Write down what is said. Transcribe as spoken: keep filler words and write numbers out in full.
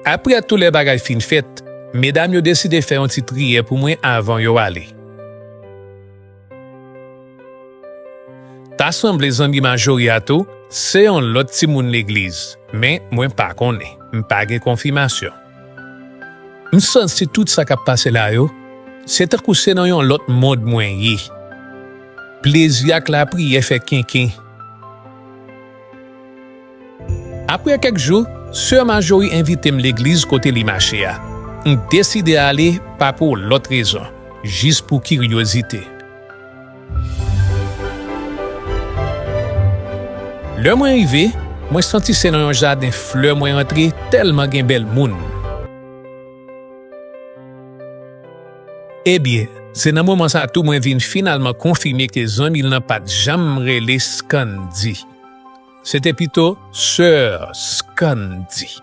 Apre tout lè bagay fin fèt, medam yo deside fè yon ti priyè pou mwen avan yo ale. Ta sanble zanmi Majori a tou se yon lòt timoun legliz, men mwen pa konnen, m pa gen konfimasyon. M santi tout sa k ap pase la yo, se tankou se nan yon lòt mond mwen ye. Plezi ak lapriyè fè kenken. Apre kèk jou, sè Majori envite m legliz kote li mache a. M deside ale pa pou lòt rezon, jis pou kiryozite. Lè mwen rive, mwen santi se nan yon jaden flè mwen antre tèlman gen bèl moun. Ebyen, se nan moman sa tou mwen vin finalman konfime ke zanmi l lan pa t janm rele Scandy. Se te pito Sè Scandy.